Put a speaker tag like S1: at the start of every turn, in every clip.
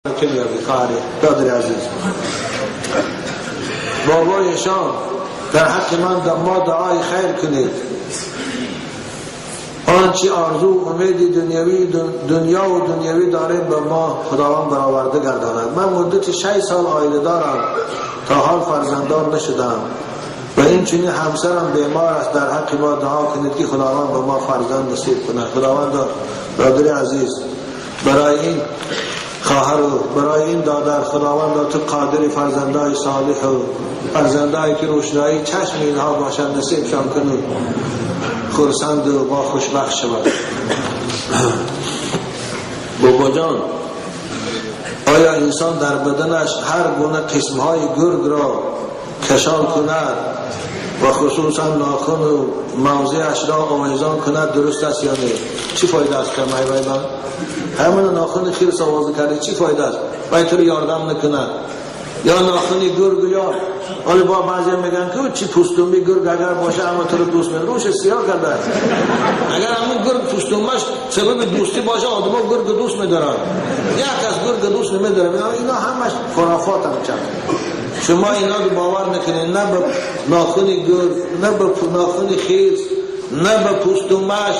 S1: که میابی خواهر برادر عزیز. بابای شام در حق من ما دعای خیر کنید. آنچه آرزو امید دنیوی دنیا و دنیوی داریم به ما خداوند برآورده گرداند. من مدت 6 سال عایله دارم، تا حال فرزنددار نشدم و این چنین همسرم بیمار است. در حق ما دعا کنید که خداوند به ما فرزند نصیب کند. خداوند برادر عزیز، برای این خواهر و برای این دادر خداوند تو قادر فرزندای صالح و فرزندایی که روشنایی چشم اینها باشند نصیبشان کن و خرسند و با خوشبخت شود. بابا جان، آیا انسان در بدنش هر گونه قسمهای گرگ را کشال کند و خصوصا ناخن و موضعش را آویزان کند درست است یا نه؟ چی فایده است که مای من همون ناخن خرس آوازه کرده چی فایده است؟ باید تو رو یاردم نکند. یا ناخن گرگ، یا حالا با بعضی میگن که چی پوستومی گرگ اگر باشه اما تو رو دوست میداره، روش سیاه کرده. اگر همون گرگ پوستومش سبب دوستی باشه آدما گرگ دوست میدارن، یک از گرگ دوست نمیداره. اینا همش خرافات هم چند. شما اینا رو باور نکنید، نه به ناخن گرگ، نه به ناخن خرس، نه به پوستومش،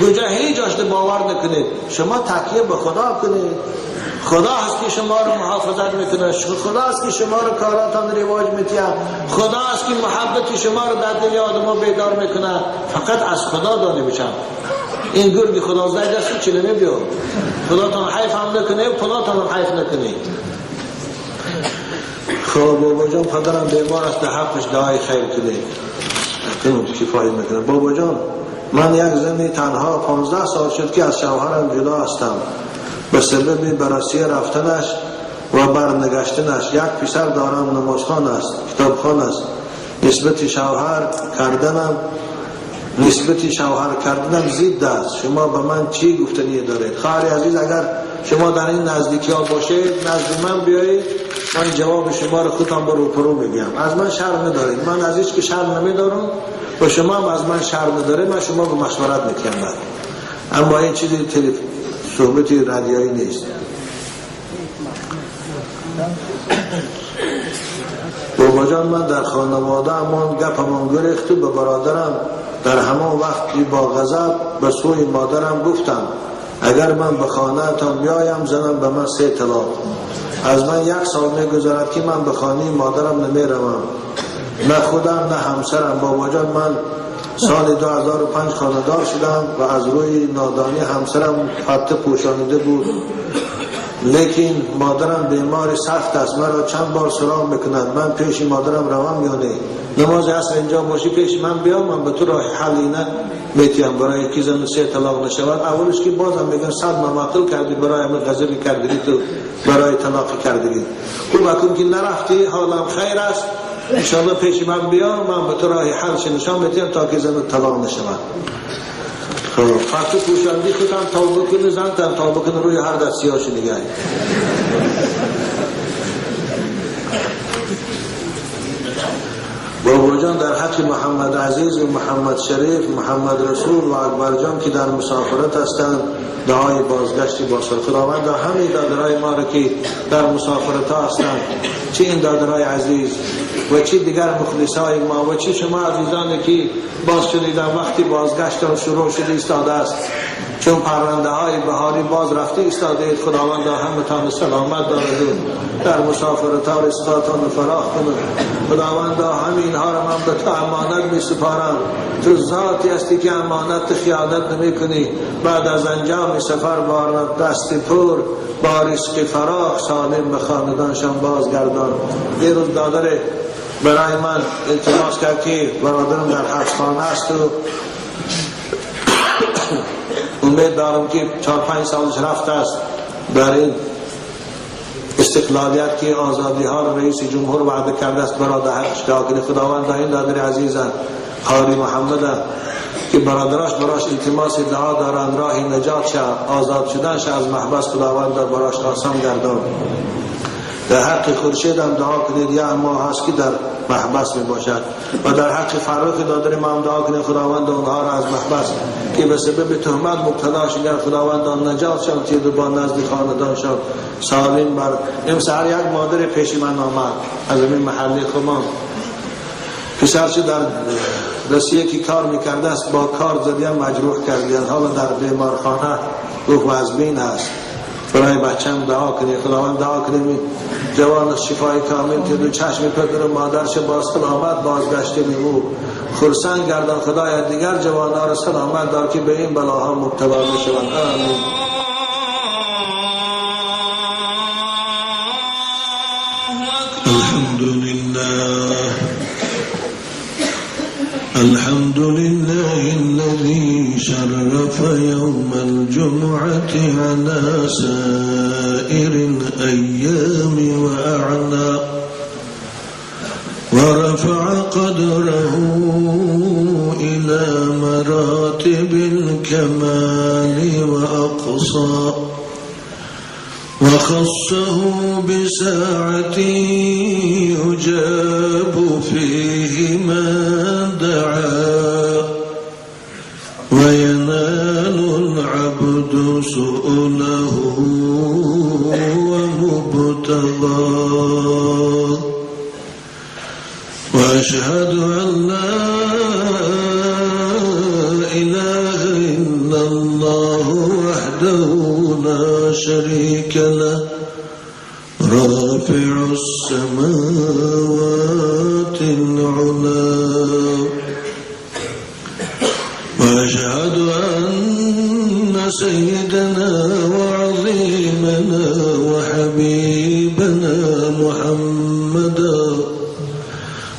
S1: گوجه هیچ آشته باور نکنید. شما تکیه به خدا کنید. خدا هست که شما رو محافظت میکنه، خدا هست که شما رو کاراتان رواج میتیه، خدا هست که محبت شما رو در دل آدم‌ها بیدار میکنه. فقط از خدا دانه میشم. این گرگ خدا زده دست چی نمیبیاد. خداتان حیف هم نکنه، خداتان هم حیف نکنه. خب بابا جان، پدرم بیمار است، در حقش دعای خیر کنید. کنم کفایت میکنه. بابا جان، من یک زن تنها 15 سال شد که از شوهرم جدا هستم. به سبب بررسی رفتنش و برنگشتنش. یک پسر دارم، نمازخوان است، کتابخوان است. نسبت شوهر کردنم ضد است. شما به من چی گفتنی دارید؟ خواهر عزیز، اگر شما در این نزدیکی ها باشید نزد من بیایید، من جواب شما رو خودم به روپرو میگم. از من شرم ندارید، من از هیچ که شرم نمیدارم و شما هم از من شرم ندارید. من شما به مشورت میکنم، اما این چیزی تلفن صحبت رادیویی نیست. بابا جان، من در خانواده امان گپمان گرفت و به برادرم در همان وقتی با غضب به سوی مادرم گفتم اگر من به خانه تان بیایم زنم به من 3 طلاق. از من 1 سال میگذرد که من به خانه مادرم نمیروم، نه خودم نه همسرم. بابا جان، من سال 2005 خانه‌دار شدم و از روی نادانی همسرم پته پوشانیده بود، لیکن مادرم بیمار سخت است، مرا چند بار سلام میکند. من پیش مادرم روم یا نه؟ نماز عصر اینجا باشی پیش من بیام، من به تو راه حلی نه میتیم برای که زن 3 طلاق نشود. اولش که بازم میگن 100 مماقل کردی برای همه غضبی کردی تو برای طلاق کردی. او بکن که نرفتی، حالم خیر است، انشاءالله پیش من بیا، من به تو راه حلش نشان میتیم تا که زن طلاق نشود. خب فقط پوشاندی خودم توبه کنه، زن تم توبه کنه، روی هر دست سیاهش نگه. بابا جان، در حق محمد عزیز و محمد شریف، محمد رسول و اکبر جان که در مسافرت هستند دعای بازگشتی باشد. خداوند همه دادرای ما را که در مسافرت ها هستند، چه این دادرای عزیز و چه دیگر مخلصای ما و چه شما عزیزانی که باز شدیدن وقتی بازگشتان شروع شده ایستاده است، چون پرنده های بهاری باز رفته ایستاده اید. خداوند همتان سلامت دارد و در مسافرت ها رزقاتان فراخ کند. خداوند همینها را من به تو امانت می سپارم. تو ذاتی هستی که امانت خیانت نمی کنی. بعد از انجام سفر بار دست پر با رزق فراخ سالم به خاندانشان بازگردان. یه روز دادر برای من التماس کرد که برادرم در حبسخانه است و امید دارم که 4-5 سالش رفته است در این استقلالیت که آزادی ها رو رئیس جمهور وعده کرده است برادر حقش دعا کنه. خداوند این دادر عزیزم قاری محمد که برادراش براش التماس دعا دارند راه نجات شه، آزاد شدن شه از محبس، خداوند براش آسان گردان. در حق خورشید هم دعا کنید، یک ماه هست که در محبس می باشد. و در حق فرخ دادر ما هم دعا کنید، خداوند آنها را از محبس که به سبب تهمت مبتلا شدند، خداوند آن نجات شان تید و با نزد خاندانشان سالم بر. امسال یک مادر پیش من آمد از این محله خمان، پسرش در رسیه که کار میکرده است با کار زدیان مجروح کردیان، حالا در بیمارخانه گفت وزبین است. برای بچه‌م دعا کنید، خداوند دعا کنیم جوان شفای کامل که دو چشم پدر و مادرش با سلامت بازگشته او خرسند گردان. خدای دیگر جوانها را سلامت دار که به این بلاها مبتلا نشوند. آمین.
S2: الحمد لله الذي شرف يوم الجمعة على سائر الأيام وأعلى ورفع قدره إلى مراتب الكمال وأقصى وخصه بساعة يجاب فيه من دعا وينال العبد سؤله ومبتغاه. وأشهد أن لا إله إلا الله وحده لا شريك له رافع السماوات العلا. وأشهد أن سيدنا وعظيمنا وحبيبنا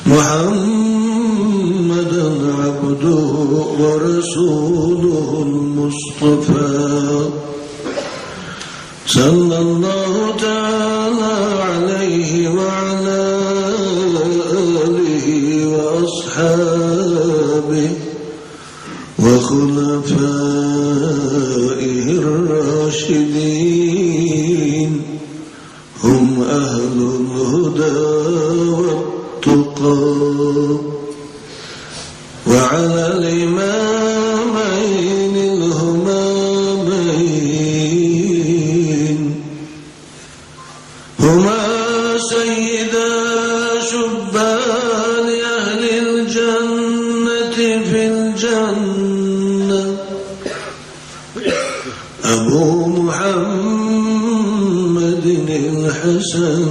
S2: محمدا عبده ورسوله المصطفى صلى الله تعالى عليه وعلى آله وأصحابه وخلفائه الراشدين هم أهل الهدى والتقى. وعلى الإمامين الهمامين هما سيدا شبان أهل الجنة في الجنة أبو محمد الحسن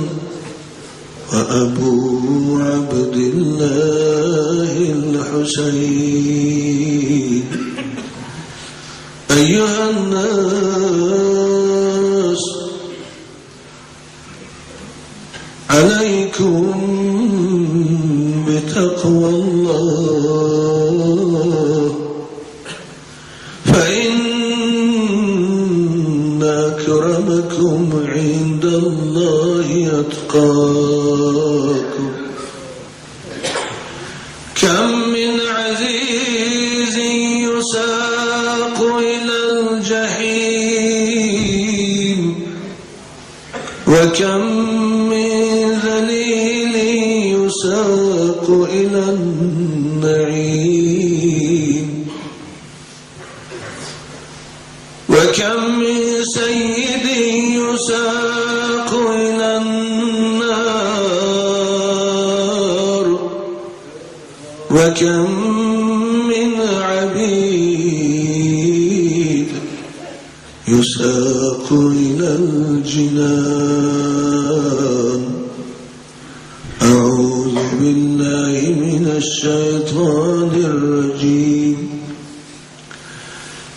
S2: وأبو عبد الله الحسين. أيها الناس، عليكم بتقوى الله، فإن أكرمكم عند الله أتقاكم. كم من عزيز يساق إلى الجحيم، وكم من ذليل يساق إلى النعيم، وكم من سيد يساق إلى النار، وكم من عبيد يساق إلى الجنان. أعوذ بالله من الشيطان الرجيم.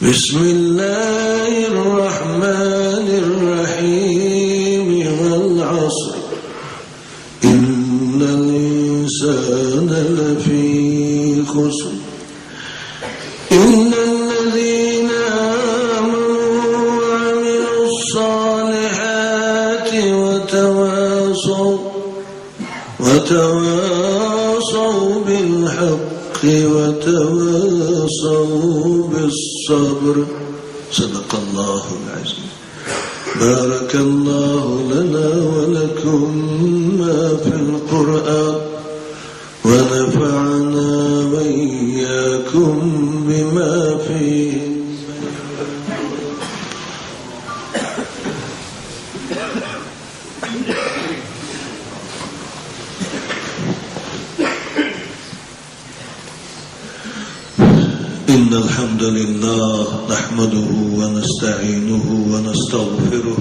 S2: بسم الله الرحمن الرحيم. والعصر إن الإنسان لفي خسر إلا الذين آمنوا وعملوا الصالحات وتواصوا بالحق وتواصوا بالصبر. صدق الله العظيم. بارك الله لنا ولكم. ولكم ما في القرآن ونفعنا وإياكم بما فيه. إن الحمد لله نحمده ونستعينه ونستغفره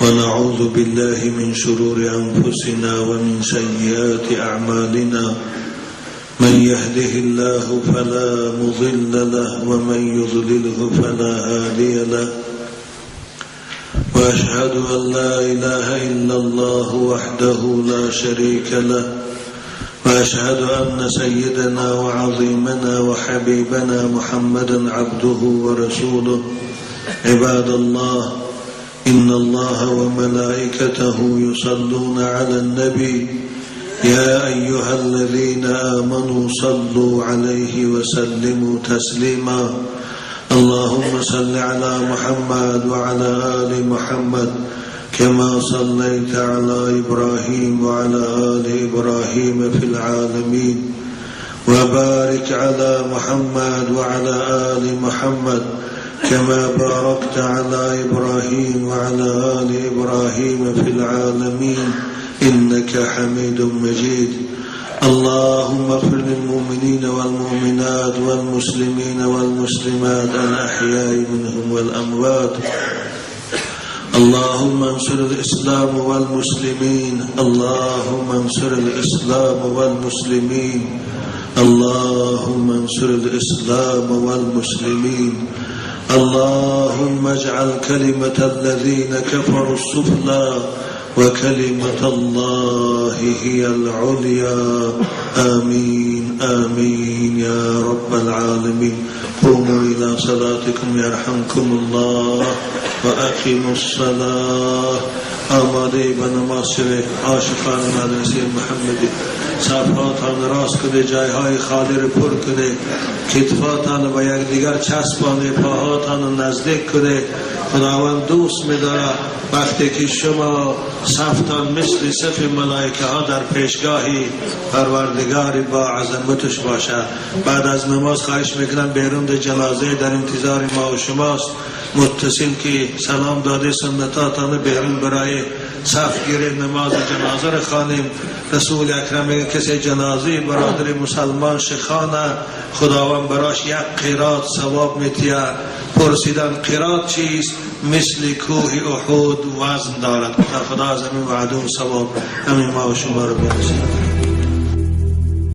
S2: ونعوذ بالله من شرور أنفسنا ومن سيئات أعمالنا، من يهده الله فلا مضل له ومن يضلله فلا هادي له، وأشهد أن لا إله إلا الله وحده لا شريك له، وأشهد أن سيدنا وعظيمنا وحبيبنا محمدا عبده ورسوله. عباد الله، إن الله وملائكته يصلون على النبي يا أيها الذين آمنوا صلوا عليه وسلموا تسليما. اللهم صل على محمد وعلى آل محمد كما صليت على إبراهيم وعلى آل إبراهيم في العالمين، وبارك على محمد وعلى آل محمد كما باركت على إبراهيم وعلى آل إبراهيم في العالمين إنك حميد مجيد. اللهم اغفر للمؤمنين والمؤمنات والمسلمين والمسلمات الأحياء منهم والأموات. اللهم انصر الإسلام والمسلمين، اللهم انصر الإسلام والمسلمين، اللهم انصر الإسلام والمسلمين. اللهم اجعل كلمة الذين كفروا السفلى وكلمة الله هي العليا. آمين آمين يا رب العالمين. قوموا إلى صلاتكم يرحمكم الله وأقيموا الصلاة. آماده به نماز شوید عاشقان مدرسه محمدی، صفحاتان راست کنه، جایهای خالی رو پر کنه، کتفاتان با یکدیگر چسبانه، پاهاتان نزدیک کنه. خداوند دوست می‌داره وقتی که شما صفتان مثل صف ملائکه ها در پیشگاهی پروردگار با عظمتش باشه. بعد از نماز خواهش میکنم بیرون در جنازه در انتظار ما و شماست. متصل که سلام داده سنتاتان بیرون برای صف گیره نماز جنازه را خوانیم. رسول اکرم میگه کسی جنازه برادر مسلمان شخانه خداوند براش یک قیراط ثواب میتیه. پرسیدن قیراط چیست؟ مثل کوه احد وزن دارد. خدا از همین وعده و ثواب همین ما و شما رو برسید.